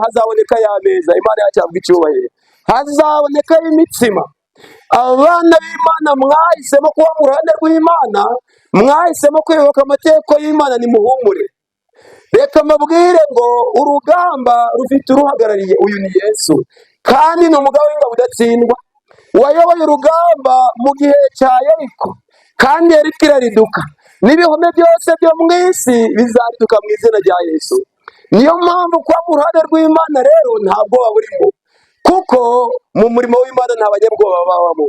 Hazaboneka y'ameza. Imana yacu ihabwa icyubahiro. Hazaboneka imitsima. Abana b'Imana mwahisemo kuba mu ruhande rw'Imana, mwahisemo kuyoboka amategeko y'Imana, nimuhumure. Reka mbabwire ngo urugamba rufite uruhagarariye. Uyu ni Yesu, kandi ni umugabo w'ingabo udatsindwa, wayoboye urugamba mu gihe cya Yeriko, kandi Yeriko irariduka. N'ibihome byose byo mu isi bizariduka mu izina rya Yesu. Niyo mpamvu kuba mu ruhande rw'Imana rero nta bwoba burimo, kuko mu murimo w'Imana nta banyabwoba babamo.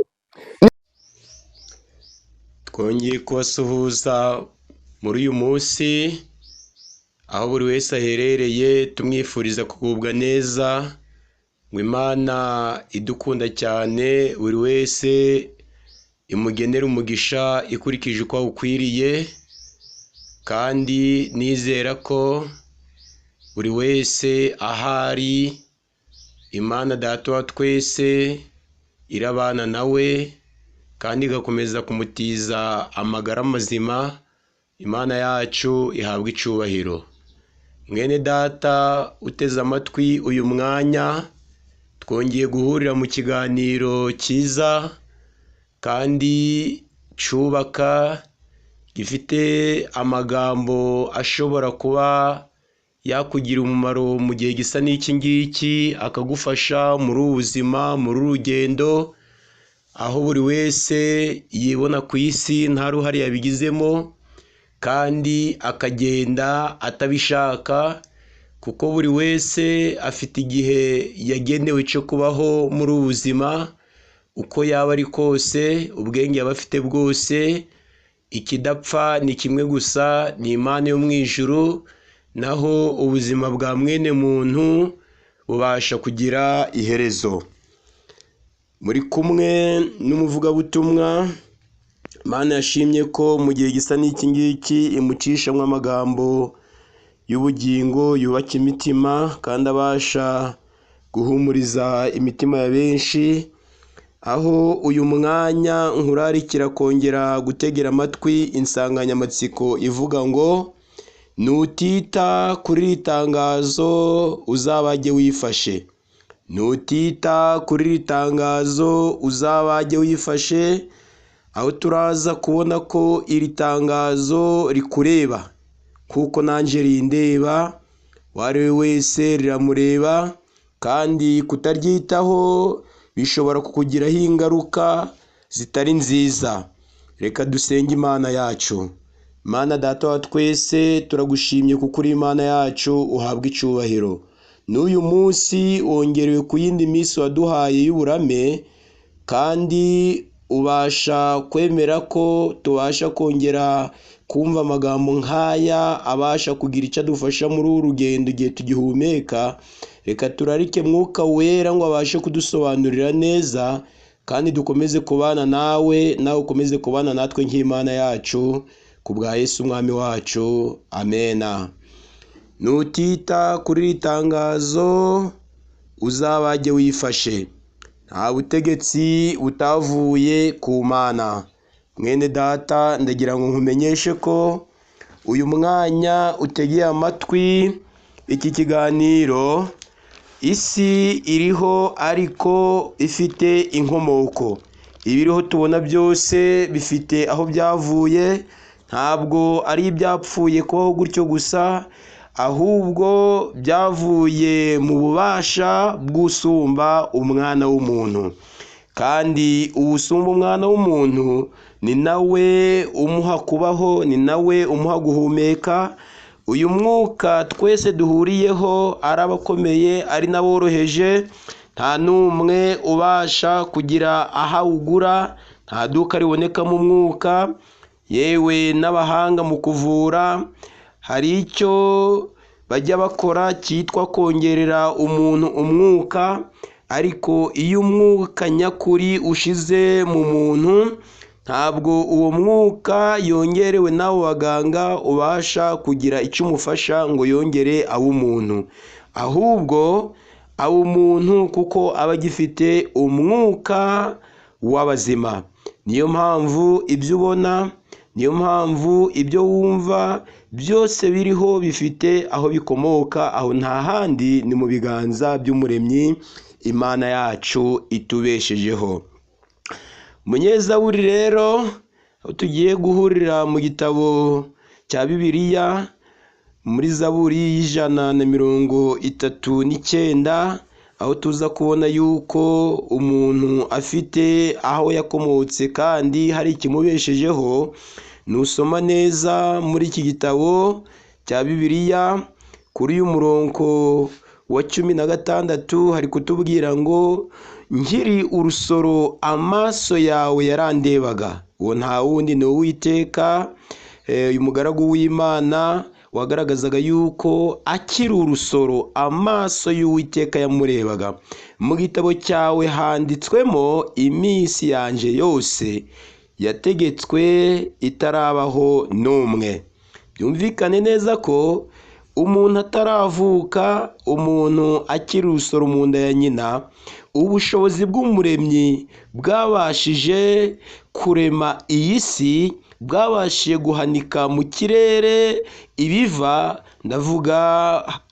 Twongeye kubasuhuza muri uyu munsi, aho buri wese aherereye, tumwifuriza kugubwa neza, ngo Imana idukunda cyane buri wese imugenere umugisha ikurikije uko awukwiriye. Kandi nizera ko buri wese ahari, Imana Data wa twese irabana nawe kandi igakomeza kumutiza amagara mazima. Imana yacu ihabwa icubahiro. Mwene data uteze amatwi uyu mwanya, twongeye guhurira mu kiganiro cyiza kandi cyubaka, gifite amagambo ashobora kuba yakugira umumaro mu gihe gisa n'iki ngiki, akagufasha muri ubu buzima, muri uru rugendo, aho buri wese yibona ku isi nta ruhare yabigizemo, kandi akagenda atabishaka, kuko buri wese afite igihe yagenewe cyo kubaho muri ubu buzima. Uko yaba ari kose, ubwenge yaba afite bwose, ikidapfa ni kimwe gusa, ni Imana yo mu ijuru. Naho ubuzima bwa mwene muntu bubasha kugira iherezo. Muri kumwe n'umuvugabutumwa Imana yashimye ko mu gihe gisa n'iki ngiki imucishamo amagambo y'ubugingo yubaka imitima kandi abasha guhumuriza imitima ya benshi, aho uyu mwanya nkurarikira kongera gutegera amatwi insanganyamatsiko ivuga ngo: "Nutita kuri iri tangazo uzabage wifashe." Nutita kuri iri tangazo uzabage wifashe, aho turaza kubona ko iri tangazo rikureba kuko nanjye rindeba, uwo ari we wese riramureba, kandi kutaryitaho bishobora kukugiraho ingaruka zitari nziza. Reka dusenge Imana yacu. Imana Data wa twese, turagushimye kuko uri Imana yacu, uhabwa icyubahiro. N'uyu munsi wongerewe ku yindi minsi waduhaye y'uburame, kandi ubasha kwemera ko tubasha kongera kumva amagambo nk'aya abasha kugira icyo adufasha muri uru rugendo igihe tugihumeka. Reka turarike Mwuka Wera ngo abashe kudusobanurira neza, kandi dukomeze kubana nawe, nawe ukomeze kubana natwe nk'Imana yacu, ku bwa Yesu Umwami wacu, amena. Nutita kuri iri tangazo uzabage wifashe. Nta butegetsi butavuye ku Mana. Mwene data, ndagira ngo nkumenyeshe ko uyu mwanya utegeye amatwi iki kiganiro, isi iriho ariko ifite inkomoko. Ibiriho tubona byose bifite aho byavuye, ntabwo ari ibyapfuye kubaho gutyo gusa, ahubwo byavuye mu bubasha bw'usumba umwana w'umuntu. Kandi uwusumba umwana w'umuntu ni nawe umuha kubaho, ni nawe umuha guhumeka. Uyu mwuka twese duhuriyeho, ari abakomeye ari n'aboroheje, nta n'umwe ubasha kugira aho awugura, nta duka ribonekamo umwuka. Yewe n'abahanga mu kuvura hari icyo bajya bakora cyitwa kongerera umuntu umwuka, ariko iyo umwuka nyakuri ushize mu muntu, ntabwo uwo mwuka yongerewe n'abo baganga ubasha kugira icyo umufasha ngo yongere abe umuntu, ahubwo aba umuntu kuko aba agifite umwuka w'abazima. Niyo mpamvu ibyo ubona, niyo mpamvu ibyo wumva, niyo mpamvu Niyo mpamvu ibyo wumva byose biriho bifite aho bikomoka, aho nta handi ni mu biganza by'umuremyi, Imana yacu itubeshejeho. Munyezaburi rero aho tugiye guhurira mu gitabo cya Bibiliya muri Zaburi y'139, aho tuza kubona yuko umuntu afite aho yakomotse kandi hari ikimubeshejeho. Nusoma neza muri iki gitabo cya Bibiliya kuri uyu murongo wa 16 hari kutubwira ngo nkiri urusoro amaso yawe yarandebaga. Uwo nta wundi ni Uwiteka, uyu mugaragu w'Imana wagaragazaga yuko akiri urusoro amaso y'Uwiteka yamurebaga. Mu gitabo cyawe handitswemo iminsi yanjye yose yategetswe itarabaho n'umwe. Byumvikane neza ko umuntu ataravuka, umuntu akiri urusoro mu nda ya nyina, ubushobozi bw'umuremyi bwabashije kurema iyi si, bwabashije guhanika mu kirere ibiva, ndavuga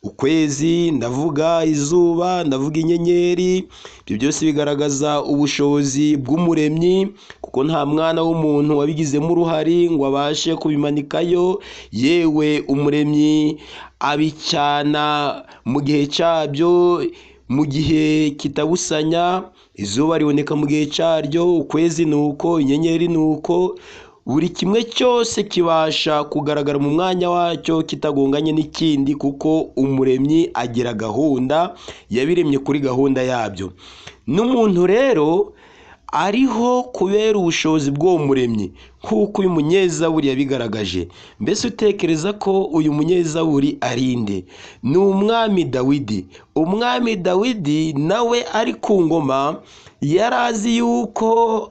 ukwezi, ndavuga izuba, ndavuga inyenyeri. Ibyo byose bigaragaza ubushobozi bw'umuremyi, kuko nta mwana w'umuntu wabigizemo uruhare ngo abashe kubimanikayo. Yewe umuremyi abicyana mu gihe cyabyo, mu gihe kitabusanya. Izuba riboneka mu gihe cyaryo, ukwezi ni uko, inyenyeri ni uko. Buri kimwe cyose kibasha kugaragara mu mwanya wacyo kitagonganye n'ikindi, kuko umuremyi agira gahunda, yabiremye kuri gahunda yabyo. N'umuntu rero ariho kubera ubushobozi bw'uwo muremyi, nk'uko uyu munyezaburi yabigaragaje. Mbese utekereza ko uyu munyezaburi ari nde? Ni umwami Dawidi. Umwami Dawidi nawe ari ku ngoma, yari azi yuko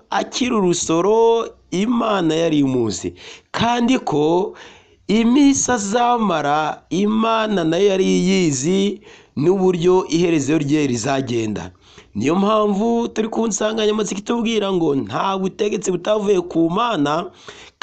akiri urusoro Imana yari imuzi, kandi ko iminsi azamara Imana nayo yari iyizi n'uburyo iherezo rye rizagenda. Niyo mpamvu turi ku nsanganyamatsiko itubwira ngo nta butegetsi butavuye ku Mana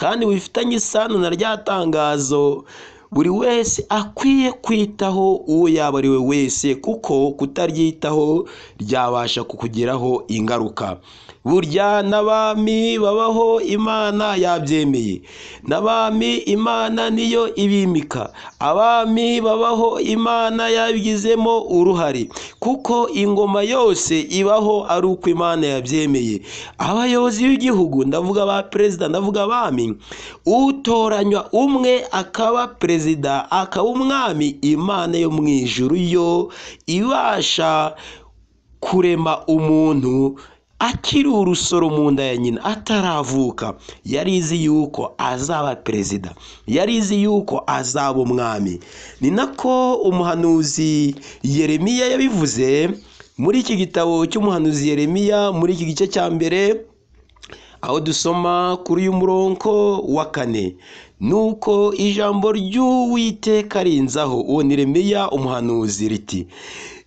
kandi bufitanye isano na rya tangazo buri wese akwiye kwitaho, uwo yaba ari we wese, kuko kutaryitaho ryabasha kukugiraho ingaruka. Burya n'abami babaho Imana yabyemeye, n'abami Imana niyo ibimika, abami babaho Imana yabigizemo uruhare, kuko ingoma yose ibaho ari uko Imana yabyemeye. Abayobozi b'igihugu, ndavuga ba perezida, ndavuga abami, utoranywa umwe akaba perezida, akaba umwami, Imana yo mu ijuru yo ibasha kurema umuntu akiri urusoro mu nda ya nyina ataravuka. Yari izi yuko azaba perezida, yari izi yuko azaba umwami. Ni nako umuhanuzi Yeremiya yabivuze muri iki gitabo cy'umuhanuzi Yeremiya, muri iki gice cya mbere, aho dusoma kuri uyu murongo wa 4, nuko ijambo ry'Uwiteka rinzaho, uwo ni Yeremiya umuhanuzi, riti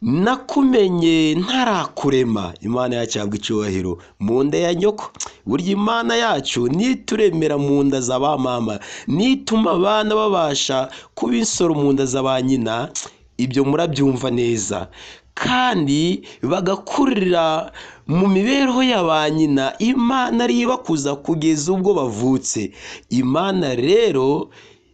nakumenye ntarakurema. Imana yacu ihabwa icyubahiro. Mu nda ya nyoko. Burya Imana yacu nituremera mu nda za ba mama, nituma abana babasha kuba insoro mu nda za ba nyina, ibyo murabyumva neza, kandi bagakurira mu mibereho ya ba nyina, Imana ariyo ibakuza kugeza ubwo bavutse. Imana rero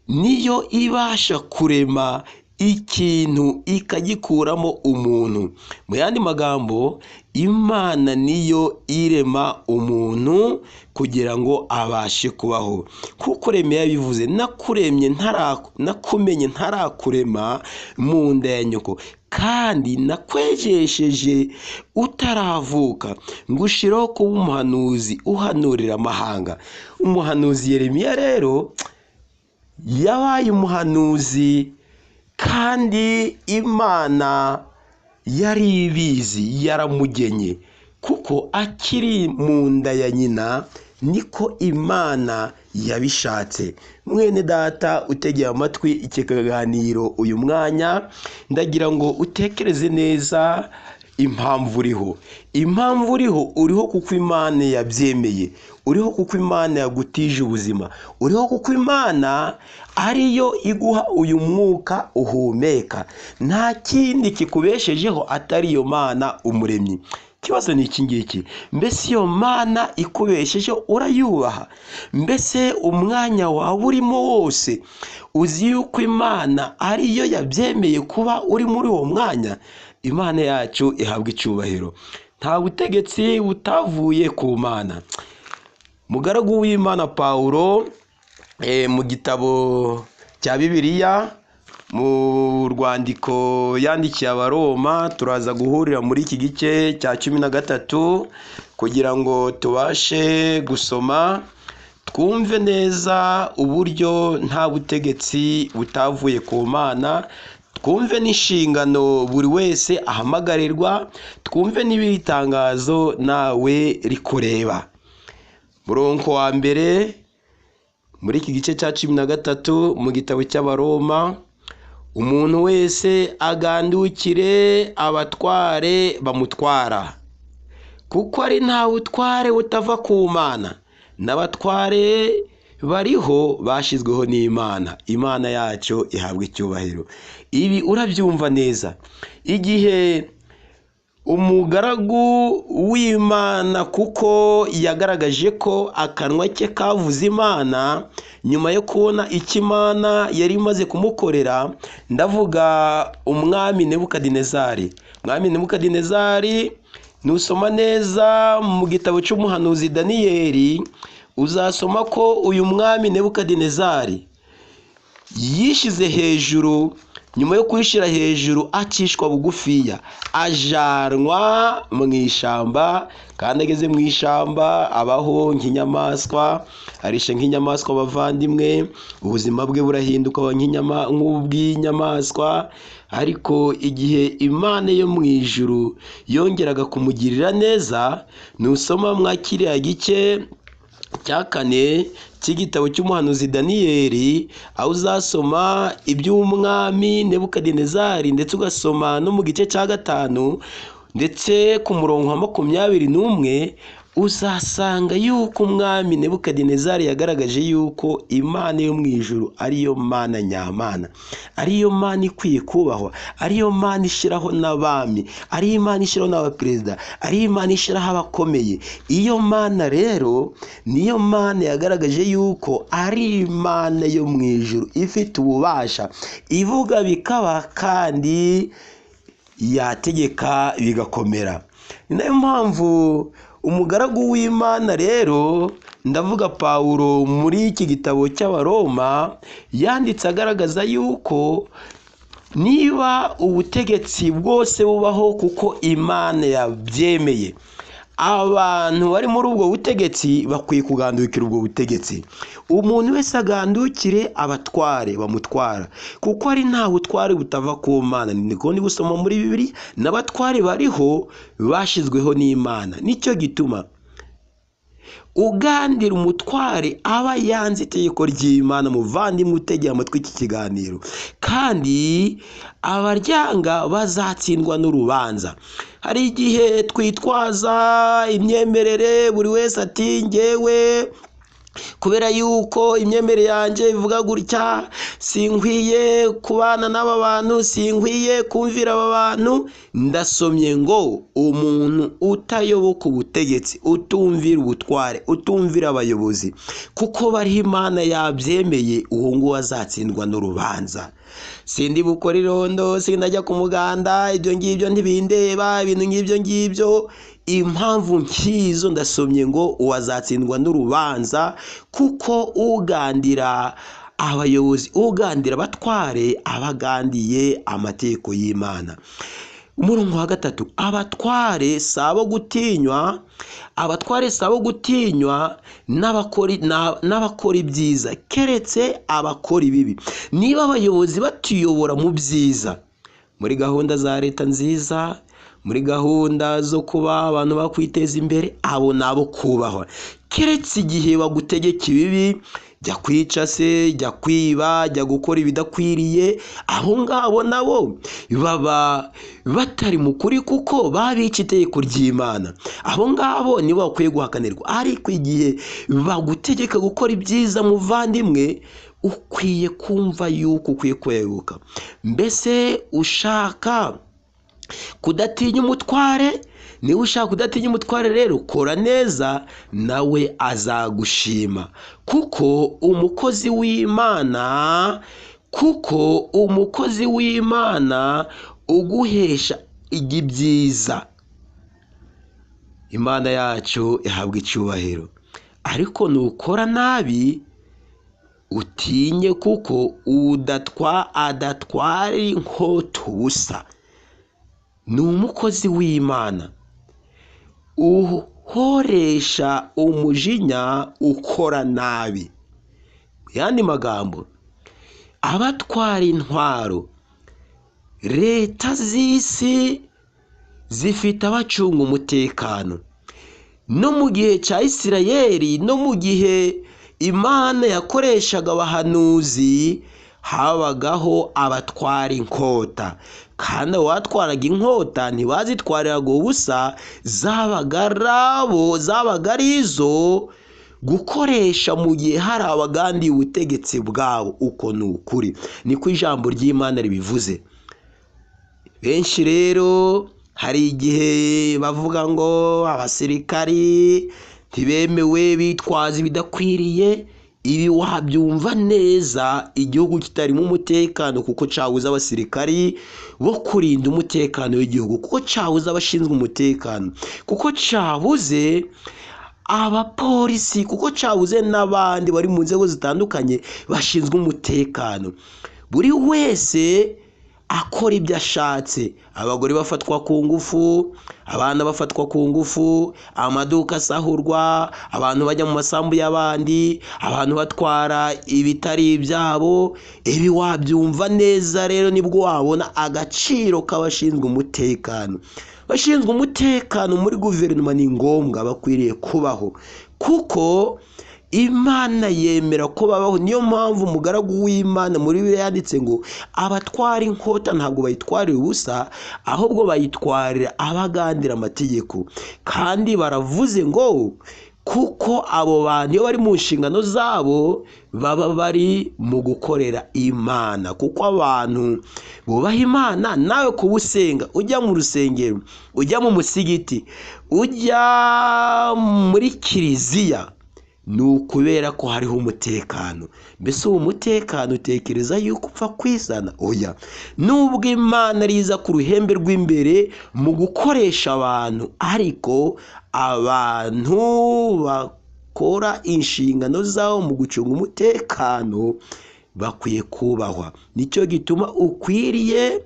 niyo ibasha kurema ikintu ikagikuramo umuntu. Mu yandi magambo, Imana niyo irema umuntu kugira ngo abashe kubaho. Kuko Yeremiya yabivuze, nakumenye ntarakurema mu nda ya nyoko, kandi nakwejesheje utaravuka, ngushiraho kuba umuhanuzi uhanurira amahanga. Umuhanuzi Yeremiya rero yabaye umuhanuzi, kandi Imana yari ibizi, yaramugenye, kuko akiri mu nda ya nyina niko Imana yabishatse. Mwene data utegeye amatwi iki kiganiro uyu mwanya, ndagira ngo utekereze neza Impamvu uriho, impamvu uriho, uriho kuko Imana yabyemeye, uriho kuko Imana yagutije ubuzima, uriho kuko Imana ariyo iguha uyu mwuka uhumeka. Nta kindi kikubeshejeho atari iyo Mana umuremyi. Ikibazo ni iki ngiki: mbese iyo Mana ikubeshejeho urayubaha? Mbese umwanya wawe urimo wose uzi yuko Imana ariyo yabyemeye kuba uri muri uwo mwanya? Imana yacu ihabwa icyubahiro. Nta butegetsi butavuye ku Mana. Mugaragu w'Imana Pawulo mu gitabo cya Bibiliya, mu rwandiko yandikiye Abaroma, turaza guhurira muri iki gice cya 13 kugira ngo tubashe gusoma twumve neza uburyo nta butegetsi butavuye ku Mana, twumve n'inshingano buri wese ahamagarirwa, twumve n'ibiri tangazo nawe rikureba. Murongo wa mbere muri iki gice cya 13 mu gitabo cy'Abaroma: umuntu wese agandukire abatware bamutwara, kuko ari nta butware butava ku Mana, n'abatware bariho bashyizweho n'Imana. Imana yacu ihabwa icyubahiro. Ibi urabyumva neza igihe umugaragu w'Imana, kuko yagaragaje ko akanwa ke kavuze Imana nyuma yo kubona icyo Imana yari imaze kumukorera. Ndavuga umwami Nebukadinezari. Umwami Nebukadinezari, nusoma neza mu gitabo cy'umuhanuzi Daniyeli, uzasoma ko uyu mwami Nebukadinezari yishyize hejuru. Nyuma yo kwishyira hejuru acishwa bugufiya, ajanwa mu ishyamba, kandi ageze mu ishyamba abaho nk'inyamaswa, arisha nk'inyamaswa abavandimwe, ubuzima bwe burahinduka nk'ubw'inyamaswa. Ariko igihe Imana yo mu ijuru yongeraga kumugirira neza, nusoma mwa kiriya gice cya 4 cy'igitabo cy'umuhanuzi Daniyeli, aho uzasoma iby'umwami Nebukadinezari, ndetse ugasoma no mu gice cya 5 ndetse ku murongo wa 21, uzasanga yuko umwami Nebukadinezari yagaragaje yuko Imana yo mu ijuru ariyo Mana nyamana, ariyo Mana ikwiye kubahwa, ariyo Mana ishyiraho n'abami, ariyo Imana ishyiraho n'abaperezida, ariyo Imana ishyiraho abakomeye. Iyo Mana rero niyo Mana yagaragaje yuko ari Imana yo mu ijuru ifite ububasha, ivuga bikaba kandi yategeka bigakomera. Ni nayo mpamvu umugaragu w'Imana rero, ndavuga Pawulo, muri iki gitabo cy'Abaroma yanditse agaragaza yuko niba ubutegetsi bwose bubaho kuko Imana yabyemeye, abantu bari muri ubwo butegetsi bakwiye kugandukira ubwo butegetsi. Umuntu wese agandukire abatware bamutwara, kuko ari nta butware butava ku Mana. Niko ndi gusoma muri Bibiliya, n'abatware bariho bashyizweho n'Imana. Nicyo gituma ugandira umutware aba yanze itegeko ry'Imana. Muvandimwe utegeye amatwi iki kiganiro, kandi abaryanga bazatsindwa n'urubanza. Hari igihe twitwaza imyemerere, buri wese ati ngewe kubera yuko imyemerere yanjye ivuga gutya, sinkwiye kubana n'aba bantu, sinkwiye kumvira aba bantu. Ndasomye ngo umuntu utayoboka ubutegetsi, utumvira ubutware, utumvira abayobozi, kuko bariho Imana yabyemeye, uwo nguwo azatsindwa n'urubanza. Sindi bukora irondo, sindajya ku muganda, ibyo ngibyo ntibindeba, ibintu ngibyo ngibyo. Impamvu nk'izo ndasomye ngo uwazatsindwa n'urubanza, kuko ugandira abayobozi, ugandira abatware, abagandiye amategeko y'Imana. Umurongo wa 3: abatware si abo gutinywa, abatware si abo gutinywa n'abakora ibyiza, keretse abakora ibibi. Niba abayobozi batuyobora mu byiza, muri gahunda za leta nziza, muri gahunda zo kuba abantu bakwiteza imbere, abo nabo kubahwa, keretse igihe bagutegeka ibibi, Jya kwica se, jya kwiba, jya gukora ibidakwiriye, abo ngabo nabo baba batari mu kuri kuko babica itegeko ry'Imana. Abo ngabo nibo bakwiye guhakanirwa. Ariko igihe bagutegeka gukora ibyiza muvandimwe, ukwiye kumva yuko ukwiye kweguka. Mbese ushaka kudatinya umutware? Niba ushaka kudatinya umutware rero, kora neza nawe azagushima, kuko umukozi w'Imana, kuko umukozi w'Imana uguhesha ibyiza. Imana yacu ihabwa icyubahiro. Ariko nukora nabi utinye, kuko adatwara inkota ubusa. Ni umukozi w'Imana uhoresha umujinya ukora nabi. Mu yandi magambo, abatwara intwaro, leta z'isi zifite abacunga umutekano. No mu gihe cya Isirayeli, no mu gihe Imana yakoreshaga abahanuzi, habagaho abatwara inkota. Kandi abatwaraga inkota ntibazitwariraga ubusa, zabaga ari izo gukoresha mu gihe hari abagandiye ubutegetsi bwabo. Uko ni ukuri, niko ijambo ry'Imana ribivuze. Benshi rero hari igihe bavuga ngo abasirikari ntibemewe, bitwaza ibidakwiriye. Ibi wabyumva neza igihugu kitarimo umutekano, kuko cyabuze abasirikari bo kurinda umutekano w'igihugu, kuko cyabuze abashinzwe umutekano, kuko cyabuze abapolisi, kuko cyabuze n'abandi bari mu nzego zitandukanye bashinzwe umutekano. Buri wese akora ibyo ashatse. Abagore bafatwa ku ngufu, abana bafatwa ku ngufu, amaduka asahurwa, abantu bajya mu masambu y'abandi, abantu batwara ibitari ibyabo. Ibi wabyumva neza rero nibwo wabona agaciro k'abashinzwe umutekano. Abashinzwe umutekano muri guverinoma ni ngombwa, bakwiriye kubaho, kuko Imana yemera ko babaho. Niyo mpamvu umugaragu w'Imana muri Bibiliya yanditse ngo abatwara inkota ntabwo bayitwarira ubusa, ahubwo bayitwarira abagandira amategeko. Kandi baravuze ngo kuko abo bantu iyo bari mu nshingano zabo baba bari mu gukorera Imana, kuko abantu bubaha Imana. Nawe kuba usenga, ujya mu rusengero, ujya mu musigiti, ujya muri kiliziya, ni ukubera ko hariho umutekano. Mbese uwo mutekano utekereza yuko upfa kwizana? Oya. Nubwo Imana riza ku ruhembe rw'imbere mu gukoresha abantu, ariko abantu bakora inshingano zabo mu gucunga umutekano bakwiye kubahwa. Nicyo gituma ukwiriye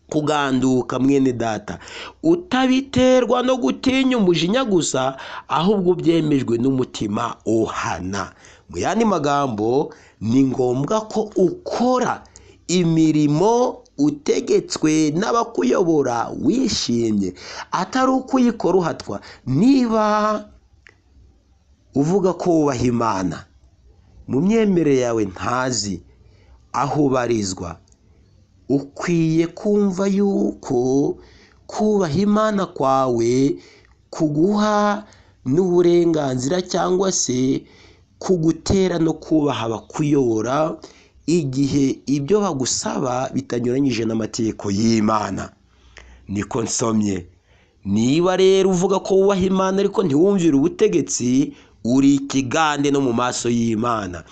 kuganduka mwene data, utabiterwa no gutinya umujinya gusa, ahubwo byemejwe n'umutima uhana. Mu yandi magambo, ni ngombwa ko ukora imirimo utegetswe n'abakuyobora wishimye, atari uko uyikora uhatwa. Niba uvuga ko wubaha Imana, mu myemerere yawe ntazi aho ubarizwa, ukwiye kumva yuko kubaha Imana kwawe kuguha n'uburenganzira cyangwa se kugutera no kubaha abakuyobora igihe ibyo bagusaba bitanyuranyije n'amategeko y'Imana. Niko nsomye. Niba rero uvuga ko wubaha Imana ariko ntiwumvire ubutegetsi, uri ikigande no mu maso y'Imana,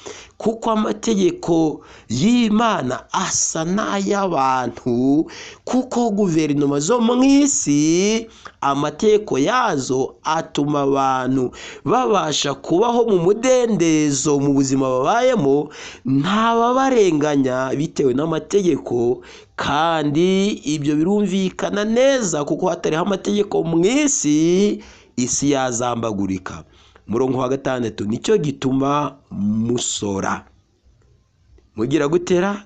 kuko amategeko y'Imana asa n'ay'abantu, kuko guverinoma zo mu isi amategeko yazo atuma abantu babasha kubaho mu mudendezo mu buzima babayemo, ntababarenganya bitewe n'amategeko. Kandi ibyo birumvikana neza, kuko hatariho amategeko mu isi, isi yazambagurika. Murongo wa 6, nicyo gituma musora. Mugira gutera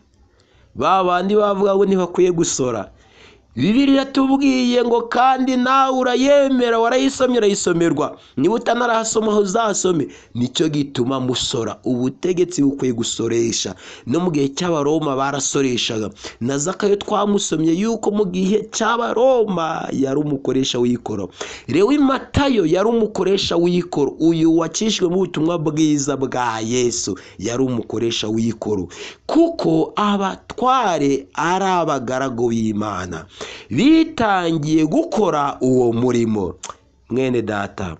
ba bandi bavuga ngo ntibakwiye gusora, Bibiliya iratubwiye ngo kandi nawe urayemera, warayisomye, urayisomerwa. Niba utanarahasoma uzasome. Nicyo gituma musora. Ubutegetsi bukwiye gusoresha. No mu gihe cy'Abaroma barasoreshaga. Na Zakayo twamusomye yuko mu gihe cy'Abaroma yari umukoresha w'ikoro. Lewi Matayo yari umukoresha w'ikoro. Uyu wacishijwe mu butumwa bwiza bwa Yesu yari umukoresha w'ikoro, kuko abatware ari abagaragu b'Imana bitangiye gukora uwo murimo. Mwene data,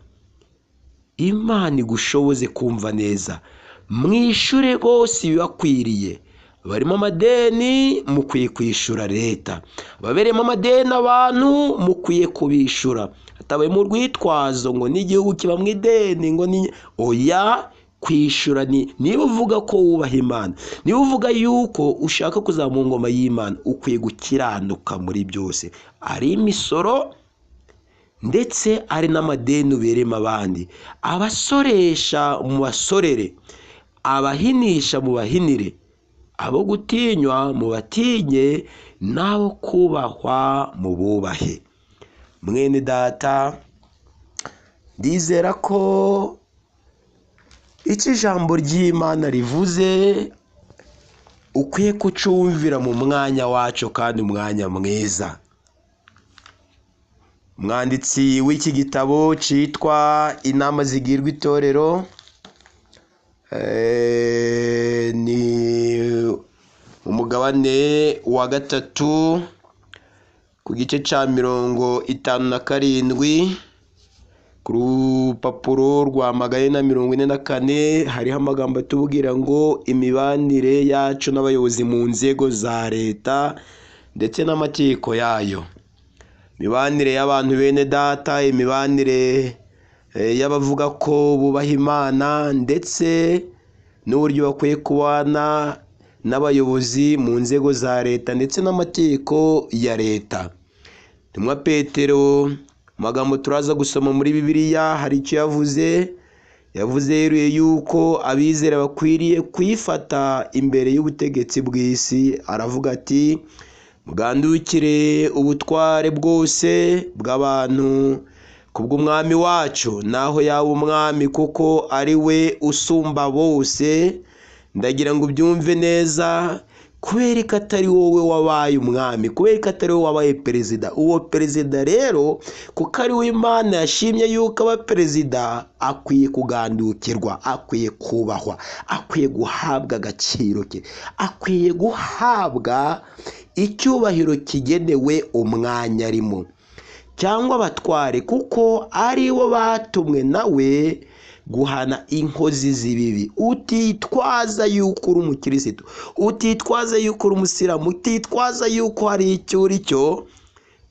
Imana igushoboze kumva neza. Mwishure bose ibibakwiriye. Barimo amadeni mukwiye kwishyura leta, babereyemo amadeni abantu mukwiye kubishyura, hatabayemo urwitwazo ngo n'igihugu kibamo ideni ngo ni oya. Kwishyura ni niba uvuga ko wubaha Imana, niba uvuga yuko ushaka kuzamura ingoma y'Imana, ukwiye gukiranuka muri byose, ari imisoro ndetse ari n'amadeni uberemo abandi. Abasoresha mu basorere, abahinisha mu bahinire, abo gutinywa mu batinye, n'abo kubahwa mu bubahe. Mwene data, ndizera ko icyo ijambo ry'Imana rivuze ukwiye kucumvira mu mwanya wacu kandi umwanya mwiza. Umwanditsi w'iki gitabo cyitwa Inama zigirwa itorero ni umugabane wa 3 ku gice cya 57 ku rupapuro rwa 444 hariho amagambo atubwira ngo imibanire yacu n'abayobozi mu nzego za leta ndetse n'amategeko yayo. Imibanire y'abantu bene data, imibanire y'abavuga ko bubaha Imana ndetse n'uburyo bakwiye kubana n'abayobozi mu nzego za leta ndetse n'amategeko ya leta. Intumwa Petero, amagambo turaza gusoma muri Bibiliya hari icyo yavuze. Yavuze yeruye yuko abizera bakwiriye kwifata imbere y'ubutegetsi bw'isi. Aravuga ati mugandukire ubutware bwose bw'abantu kubw'umwami wacu, naho yaba umwami, kuko ari we usumba bose. Ndagira ngo ubyumve neza, kubera ko atari wowe wabaye umwami, kubera ko atari wowe wabaye perezida. Uwo perezida rero kuko ari we Imana yashimye yuko aba perezida, akwiye kugandukirwa, akwiye kubahwa, akwiye guhabwa agaciro ke, akwiye guhabwa icyubahiro kigenewe umwanya arimo, cyangwa abatware, kuko ari bo batumwe nawe guhana inkozi z'ibibi. Utitwaza yuko uri umukirisitu, utitwaza yuko uri umusilamu, utitwaza yuko hari icyo uri cyo,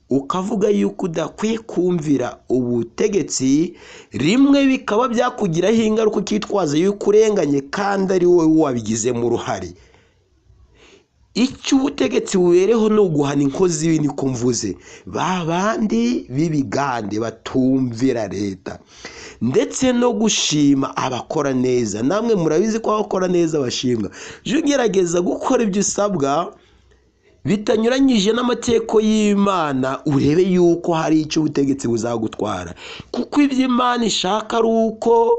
ukavuga yuko udakwiye kumvira ubutegetsi, rimwe bikaba byakugiraho ingaruka ukitwaza yuko urenganye kandi ari wowe wabigizemo uruhare. Icyo ubutegetsi bubereho ni uguhana inkozi, niko mvuze, ba bandi b'ibigande batumvira leta, ndetse no gushima abakora neza. Namwe murabizi ko abakora neza bashimwa. Jya ugerageza gukora ibyo usabwa bitanyuranyije n'amategeko y'Imana, urebe yuko hari icyo ubutegetsi buzagutwara, kuko ibyo Imana ishaka ari uko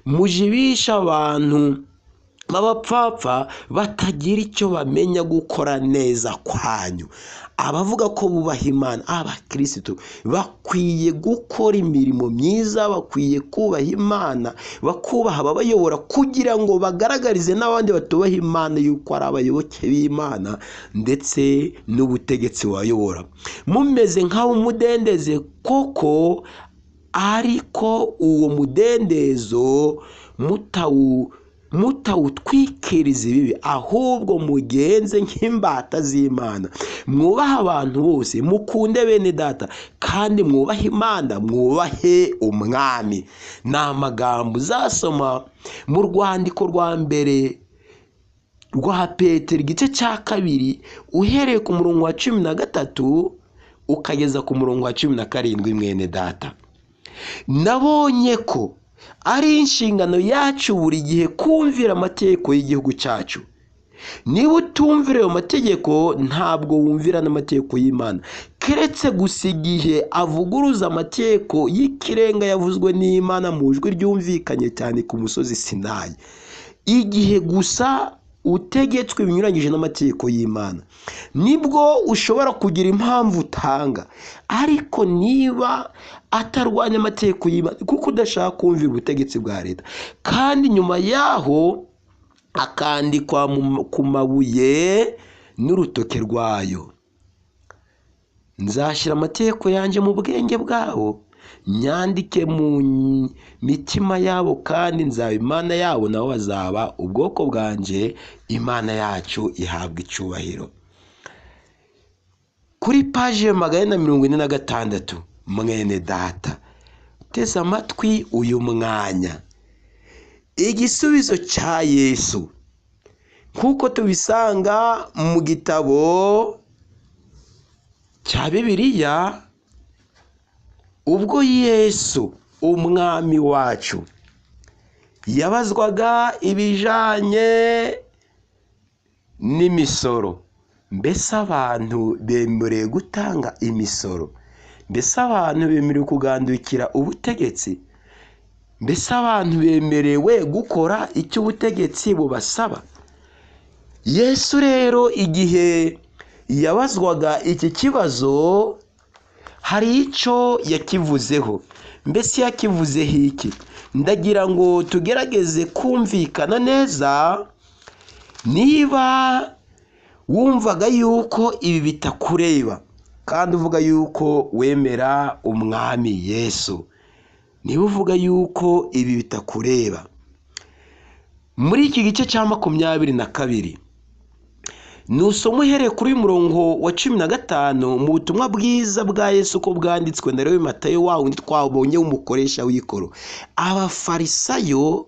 mujibisha abantu b'abapfapfa batagira icyo bamenya gukora neza kwanyu. Abavuga ko bubaha Imana, abakirisitu bakwiye gukora imirimo myiza, bakwiye kubaha Imana, bakubaha ababayobora, kugira ngo bagaragarize n'abandi batubaha Imana yuko ari abayoboke b'Imana ndetse n'ubutegetsi bayobora. Mumeze nk'ab'umudendeze koko, ariko uwo mudendezo mutawutwikiriza ibibi, ahubwo mugenze nk'imbata z'Imana. Mwubahe abantu bose, mukunde bene data, kandi mwubahe Imana, mwubahe umwami. Ni amagambo uzasoma mu rwandiko rwa mbere rwa Petero igice cya 2 uhereye ku murongo wa 13 ukageza ku murongo wa 17. Mwene data, nabonye ko ari inshingano yacu buri gihe kumvira amategeko y'igihugu cyacu. Niba utumvira ayo mategeko, ntabwo wumvira n'amategeko y'Imana. Keretse gusa igihe avuguruza amategeko y'ikirenga yavuzwe n'Imana mu ijwi ryumvikanye cyane ku musozi Sinayi. Igihe gusa utegetswe binyuranyije n'amategeko y'Imana, nibwo ushobora kugira impamvu utanga. Ariko niba atarwanya amategeko y'Imana kuko udashaka kumvira ubutegetsi bwa leta, kandi nyuma yaho akandikwa ku mabuye n'urutoke rwayo. Nzashyira amategeko yanjye mu bwenge bwabo, nyandike mu mitima yabo, kandi nzaba Imana yabo, nabo bazaba ubwoko bwanjye. Imana yacu ihabwa icyubahiro. Kuri paje 446, mwene data teze amatwi uyu mwanya. Igisubizo cya Yesu nk'uko tubisanga mu gitabo cya Bibiliya, ubwo Yesu umwami wacu yabazwaga ibijanye n'imisoro. Mbese abantu bemerewe gutanga imisoro? Mbese abantu bemerewe kugandukira ubutegetsi? Mbese abantu bemerewe gukora icyo ubutegetsi bubasaba? Yesu rero igihe yabazwaga iki kibazo, hari icyo yakivuzeho. Mbese yakivuzeho iki? Ndagira ngo tugerageze kumvikana neza. Niba wumvaga yuko ibi bitakureba kandi uvuga yuko wemera umwami Yesu, niba uvuga yuko ibi bitakureba, muri iki gice cya 22 nusoma uhereye kuri uyu murongo wa 15 mu butumwa bwiza bwa Yesu ko bwanditswe na Lewi Matayo, wa wundi twabonye w'umukoresha w'ikoro, abafarisayo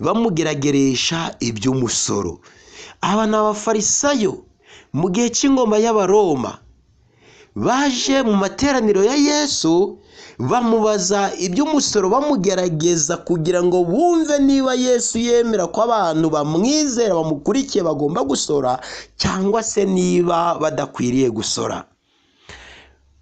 bamugerageresha iby'umusoro. Aba ni abafarisayo mu gihe cy'ingoma y'Abaroma, baje mu materaniro ya Yesu bamubaza iby'umusoro, bamugerageza kugira ngo bumve niba Yesu yemera ko abantu bamwizera bamukurikiye bagomba gusora, cyangwa se niba badakwiriye gusora.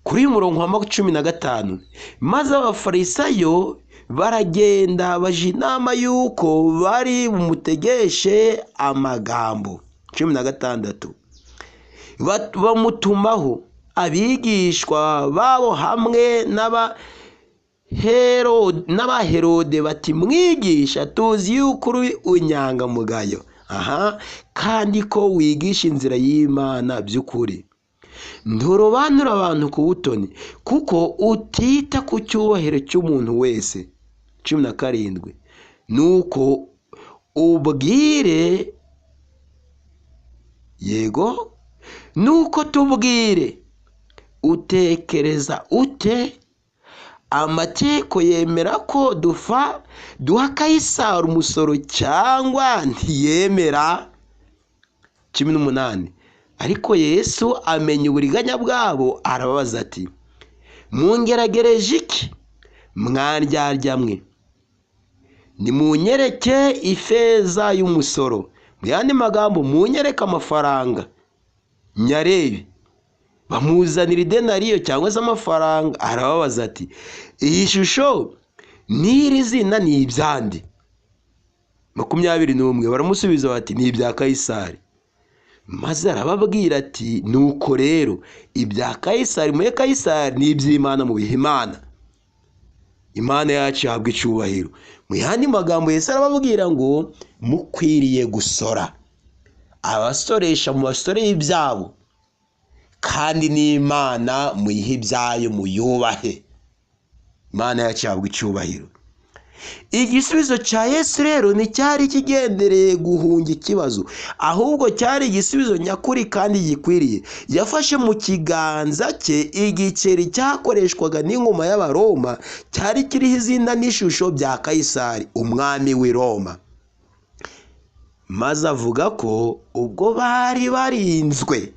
Kuri uyu murongo wa 15, maze abafarisayo baragenda baje inama y'uko bari bumutegeshe amagambo. 16, bamutumaho abigishwa babo hamwe n'abaherode bati: mwigisha, tuzi yuko uri inyangamugayo, kandi ko wigisha inzira y'Imana by'ukuri, nturobanura abantu ku butoni, kuko utita ku cyubahiro cy'umuntu wese. 17, nuko ubwire, yego, nuko tubwire, utekereza ute? Amategeko yemera ko duha Kayisari umusoro cyangwa ntiyemera? 18, ariko Yesu amenya uburiganya bwabo, arababaza ati: mungeragereje iki, mwandyarya mwe? Nimunyereke ifeza y'umusoro. Mu yandi magambo, munyereke amafaranga nyarebe. Bamuzanira idenariyo cyangwa se amafaranga. Arababaza ati: iyi shusho n'iri zina ni ibyande? 21, baramusubiza bati: ni ibya Kayisari. Maze arababwira ati: nuko rero ibya Kayisari muhe Kayisari, n'iby'Imana mubihe Imana. Imana yacu ihabwa icyubahiro. Mu yandi magambo, Yesu arababwira ngo mukwiriye gusora, abasoresha mu basore ibyabo, kandi n'Imana muyihe ibyayo, muyubahe. Imana yacu ihabwa icyubahiro. Igisubizo cya Yesu rero nticyari kigendereye guhunga ikibazo, ahubwo cyari igisubizo nyakuri kandi gikwiriye. Yafashe mu kiganza cye igiceri cyakoreshwaga n'ingoma y'Abaroma, cyari kiriho izina n'ishusho bya Kayisari, umwami w'i Roma, maze avuga ko ubwo bari barinzwe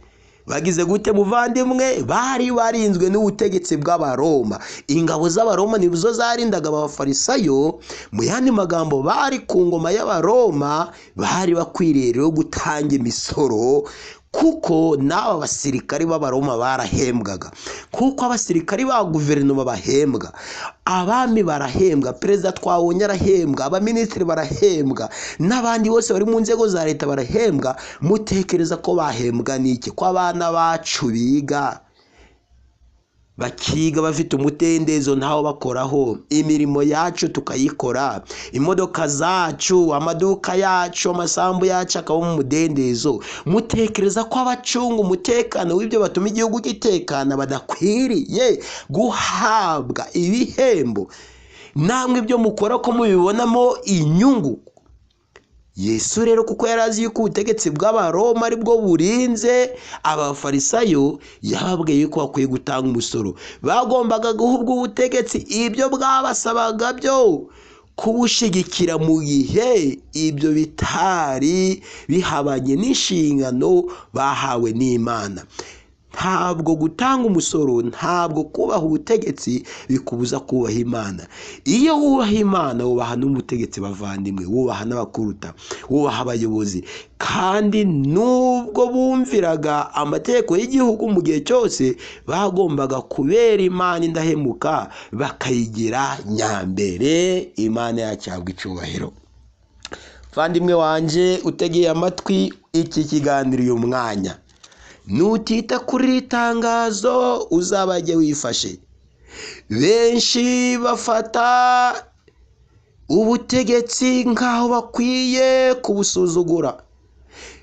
bagize gute muvandimwe? Bari barinzwe n'ubutegetsi bw'Abaroma. Ingabo z'Abaroma nizo zarindaga abafarisayo. Mu yandi magambo, bari ku ngoma y'Abaroma, bari bakwiriye rero gutanga imisoro Kuko n'aba basirikari b'Abaroma barahembwaga, kuko abasirikari ba guverinoma bahembwa, abami barahembwa, perezida twabonye arahembwa, abaminisitiri barahembwa, n'abandi bose bari mu nzego za leta barahembwa. Mutekereza ko bahembwa n'iki? Ko abana bacu biga bakiga bafite umudendezo, ntaho bakoraho, imirimo yacu tukayikora, imodoka zacu, amaduka yacu, amasambu yacu akaba mu mudendezo. Mutekereza ko abacunga umutekano w'ibyo batuma igihugu gitekana badakwiriye guhabwa ibihembo? Namwe ibyo mukora ko mubibonamo inyungu. Yesu rero kuko yari azi yuko ubutegetsi bw'Abaroma ari bwo burinze Abafarisayo, yababwiye yuko bakwiye gutanga umusoro. Bagombaga guha ubwo butegetsi ibyo bwabasabaga byo kubushigikira, mu gihe ibyo bitari bihabanye n'inshingano bahawe n'Imana. Ntabwo gutanga umusoro, ntabwo kubaha ubutegetsi bikubuza kubaha Imana. Iyo wubaha Imana wubaha n'umutegetsi bavandimwe, wubaha n'abakuruta, wubaha abayobozi. Kandi nubwo bumviraga amategeko y'igihugu mu gihe cyose, bagombaga kubera Imana indahemuka, bakayigira nyambere. Imana yacu ihabwa icyubahiro. Muvandimwe wanjye utegeye amatwi iki kiganiro uyu mwanya, nutita kuri iri tangazo uzabajye wifashe. Benshi bafata ubutegetsi nk'aho bakwiye kubusuzugura,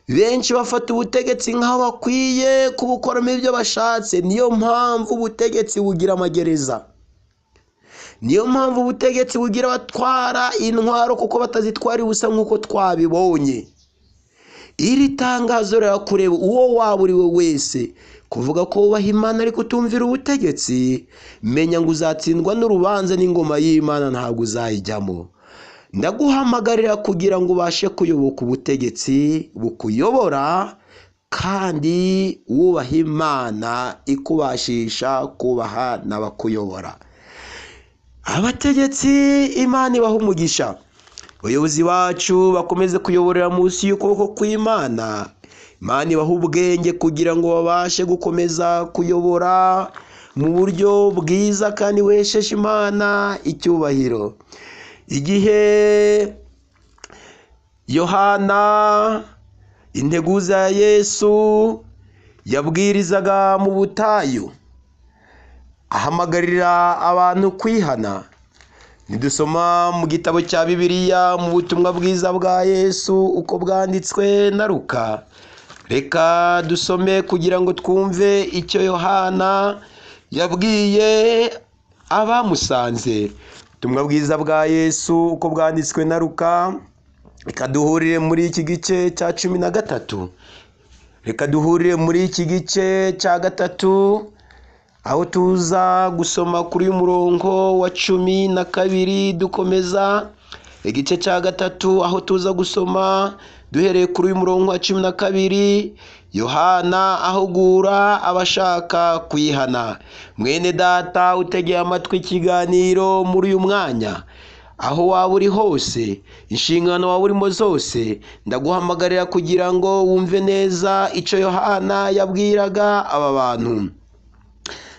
benshi bafata ubutegetsi nk'aho bakwiye kubukoramo ibyo bashatse. Niyo mpamvu ubutegetsi bugira amagereza, niyo mpamvu ubutegetsi bugira abatwara intwaro, kuko batazitwara ubusa nk'uko twabibonye. Iri tangazo rirakureba uwo waba uri we wese. Kuvuga ko wubaha Imana ariko utumvira ubutegetsi, menya ngo uzatsindwa n'urubanza n'ingoma y'Imana ntabwo uzayijyamo. Ndaguhamagarira kugira ngo ubashe kuyoboka ubutegetsi bukuyobora, kandi wubaha Imana ikubashisha kubaha n'abakuyobora. Abategetsi Imana ibaha umugisha. Abayobozi bacu bakomeze kuyoborera munsi y'ukuboko kw'Imana. Imana ibaha ubwenge kugira ngo babashe gukomeza kuyobora mu buryo bwiza kandi wesheje Imana icyubahiro. Igihe Yohana integuza ya Yesu yabwirizaga mu butayu, ahamagarira abantu kwihana, nidusoma mu gitabo cya Bibiliya mu butumwa bwiza bwa Yesu uko bwanditswe na Luka, reka dusome kugira ngo twumve icyo Yohana yabwiye abamusanze. Ubutumwa bwiza bwa Yesu uko bwanditswe na Luka, reka duhurire muri iki gice cya 13. Reka duhurire muri iki gice cya 3, aho tuza gusoma kuri uyu murongo wa 12 dukomeza igice cya 3, aho tuza gusoma duhereye kuri uyu murongo wa 12. Yohana ahugura abashaka kwihana. Mwene data utegeye amatwi ikiganiro muri uyu mwanya, aho waba uri hose, inshingano waba urimo zose, ndaguhamagarira kugira ngo wumve neza icyo Yohana yabwiraga aba bantu.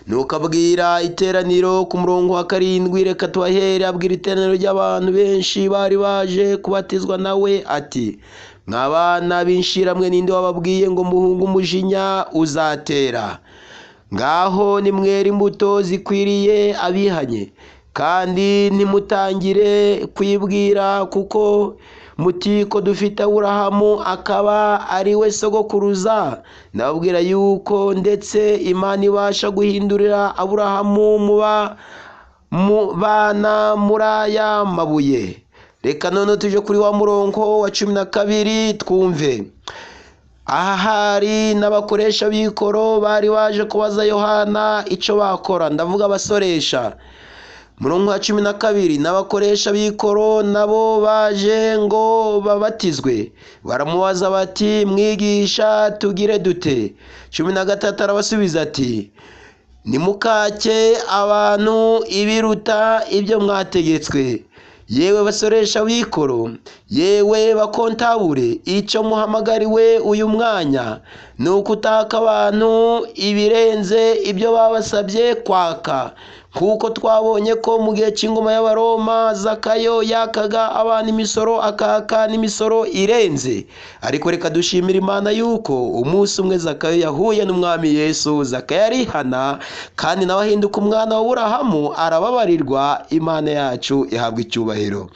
Nuko abwira iteraniro ku murongo wa 7, reka tubahere, abwira iteraniro ry'abantu benshi bari baje kubatizwa nawe ati: mwabana b'inshiramwe, ninde wababwiye ngo muhunge umujinya uzatera? Ngaho nimwere imbuto zikwiriye abihanye, kandi ntimutangire kwibwira kuko muti ko dufite Aburahamu akaba ari we sogokuruza. Ndababwira yuko ndetse Imana ibasha guhindurira Aburahamu mu bana muri aya mabuye. Reka none tuje kuri wa murongo wa 12 twumve. Aha hari n'abakoresha b'ikoro bari baje kubaza Yohana icyo bakora, ndavuga abasoresha. Murongo wa 12, n'abakoresha b'ikoro nabo baje ngo babatizwe, baramubaza bati: mwigisha, tugire dute? 13 arabasubiza ati: nimukake abantu ibiruta ibyo mwategetswe. Yewe basoresha b'ikoro, yewe bakontabure, icyo muhamagariwe uyu mwanya ni ukutaka abantu ibirenze ibyo babasabye kwaka, kuko twabonye ko mu gihe cy'ingoma y'Abaroma Zakayo yakaga abantu imisoro, akaka n'imisoro irenze. Ariko reka dushimire Imana yuko umunsi umwe Zakayo yahuye n'Umwami Yesu, Zakayo arihana kandi nawe ahinduka umwana wa Aburahamu, arababarirwa. Imana yacu ihabwa icyubahiro.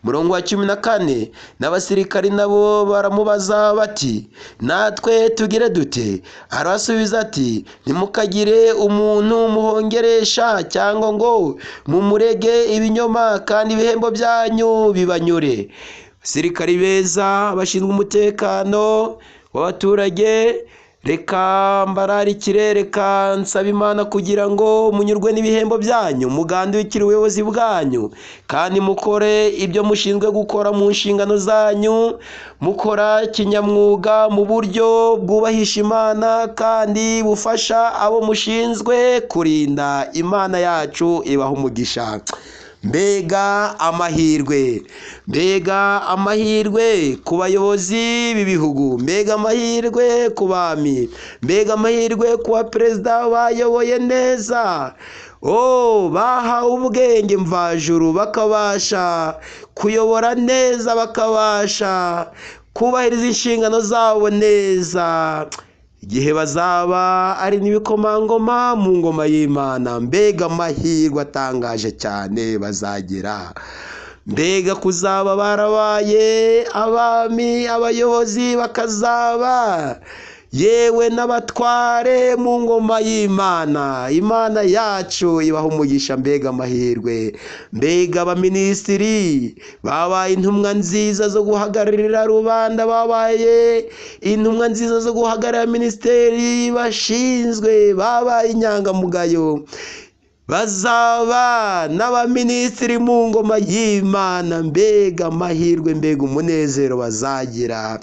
Murongo wa 14, n'abasirikari nabo baramubaza bati: natwe tugire dute? Arabasubiza ati: ntimukagire umuntu muhongeresha cyangwa ngo mumurege ibinyoma, kandi ibihembo byanyu bibanyure. Abasirikari beza bashinzwe umutekano w'abaturage, reka mbararikire, reka nsaba Imana kugira ngo munyurwe n'ibihembo byanyu, mugandukire ubuyobozi bwanyu, kandi mukore ibyo mushinzwe gukora mu nshingano zanyu, mukora kinyamwuga mu buryo bwubahisha Imana kandi bufasha abo mushinzwe kurinda. Imana yacu ibaha umugisha. Mbega amahirwe, mbega amahirwe ku bayobozi b'ibihugu, mbega amahirwe ku bami, mbega amahirwe ku baperezida bayoboye neza. Bahawe ubwenge mvajuru, bakabasha kuyobora neza, bakabasha kubahiriza inshingano zabo neza, igihe bazaba ari n'ibikomangoma mu ngoma y'Imana. Mbega amahirwe atangaje cyane bazagira! Mbega kuzaba barabaye abami, abayobozi, bakazaba yewe n'abatware mu ngoma y'Imana. Imana yacu ibaha umugisha. Mbega amahirwe! Mbega abaminisitiri babaye intumwa nziza zo guhagararira rubanda, babaye intumwa nziza zo guhagararira minisiteri bashinzwe, babaye inyangamugayo, bazaba n'abaminisitiri mu ngoma y'Imana. Mbega amahirwe, mbega umunezero bazagira!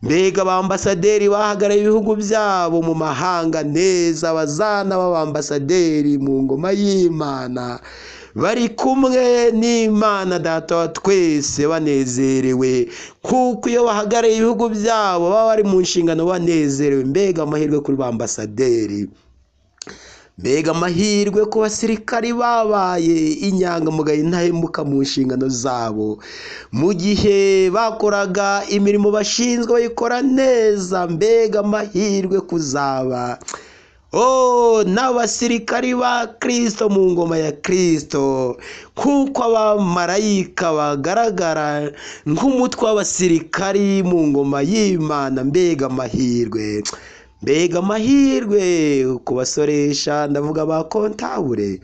Mbega abambasaderi bahagarariye ibihugu byabo mu mahanga neza, bazana b'abambasaderi mu ngoma y'Imana, bari kumwe n'Imana Data wa twese, banezerewe, kuko iyo bahagarariye ibihugu byabo baba bari mu nshingano banezerewe. Mbega amahirwe kuri bambasaderi! Mbega amahirwe ku basirikari babaye inyangamugayo, intahemuka mu nshingano zabo, mu gihe bakoraga imirimo bashinzwe bayikora neza. Mbega amahirwe kuzaba n'abasirikari ba Kristo mu ngoma ya Kristo, kuko abamarayika bagaragara nk'umutwe w'abasirikari mu ngoma y'Imana. Mbega amahirwe! Mbega amahirwe ku basoresha, ndavuga ba kontabure,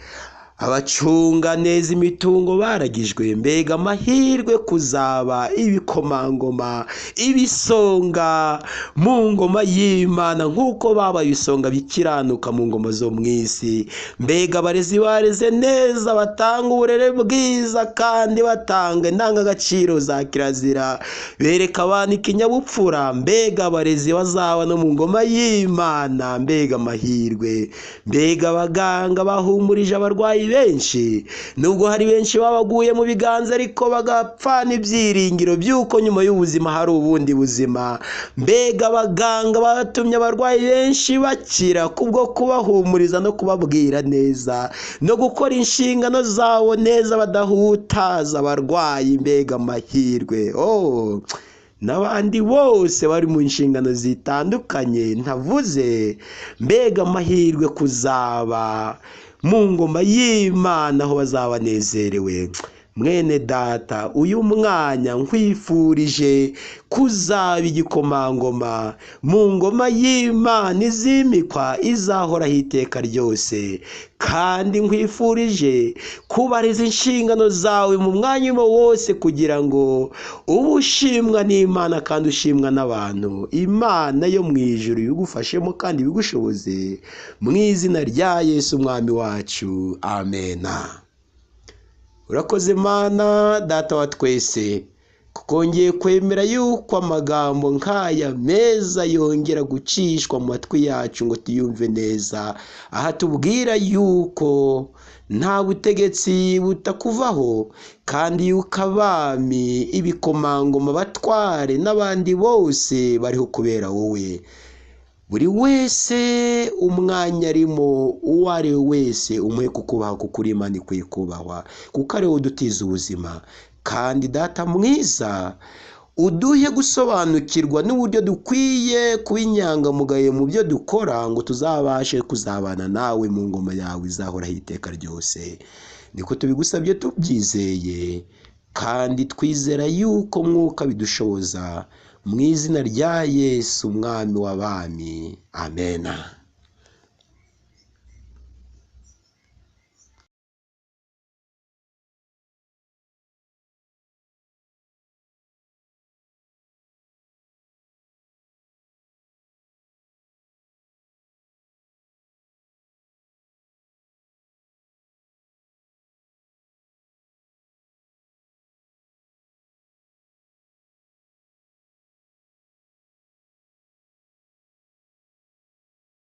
abacunga neza imitungo baragijwe. Mbega amahirwe kuzaba ibikomangoma, ibisonga mu ngoma y'Imana, nk'uko babaye ibisonga bikiranuka mu ngoma zo mu isi. Mbega abarezi bareze neza, batanga uburere bwiza kandi batanga indangagaciro za kirazira, bereka abantu ikinyabupfura. Mbega abarezi bazaba no mu ngoma y'Imana. Mbega amahirwe! Mbega abaganga bahumurije abarwayi benshi, nubwo hari benshi babaguye mu biganza ariko bagapfana ibyiringiro by'uko nyuma y'ubuzima hari ubundi buzima. Mbega abaganga batumye abarwayi benshi bakira kubwo kubahumuriza no kubabwira neza no gukora inshingano zabo neza badahutaza abarwayi. Mbega amahirwe! N'abandi bose bari mu nshingano zitandukanye ntavuze. Mbega amahirwe kuzaba mu ngoma y'Imana aho bazaba banezerewe. Mwene data, uyu mwanya nkwifurije kuzaba igikomangoma mu ngoma y'Imana izimikwa, izahoraho iteka ryose. Kandi nkwifurije kubariza inshingano zawe mu mwanya wose, kugira ngo ube ushimwa n'Imana kandi ushimwa n'abantu. Imana yo mu ijuru ibigufashemo kandi ibigushoboze, mu izina rya Yesu Umwami wacu, amena. Urakoze Mana Data wa twese, Kongeye kwemera yuko amagambo nk'aya meza yongera gucishwa mu matwi yacu ngo tuyumve neza, aha tubwira yuko nta butegetsi butakuvaho, kandi yuko abami, ibikomangoma, abatware n'abandi bose bariho kubera wowe. Buri wese umwanya arimo, uwo ari we wese umuhe kukubaha, kuko uri Imana ikwiye kubahwa, kuko ari wowe udutiza ubuzima. Kandi Data mwiza, uduhe gusobanukirwa n'uburyo dukwiye kuba inyangamugayo mu byo dukora, ngo tuzabashe kuzabana nawe mu ngoma yawe izahoraho iteka ryose. Niko tubigusabye tubyizeye, kandi twizera yuko Mwuka bidushoboza, mu izina rya Yesu Umwami w'abami, amena.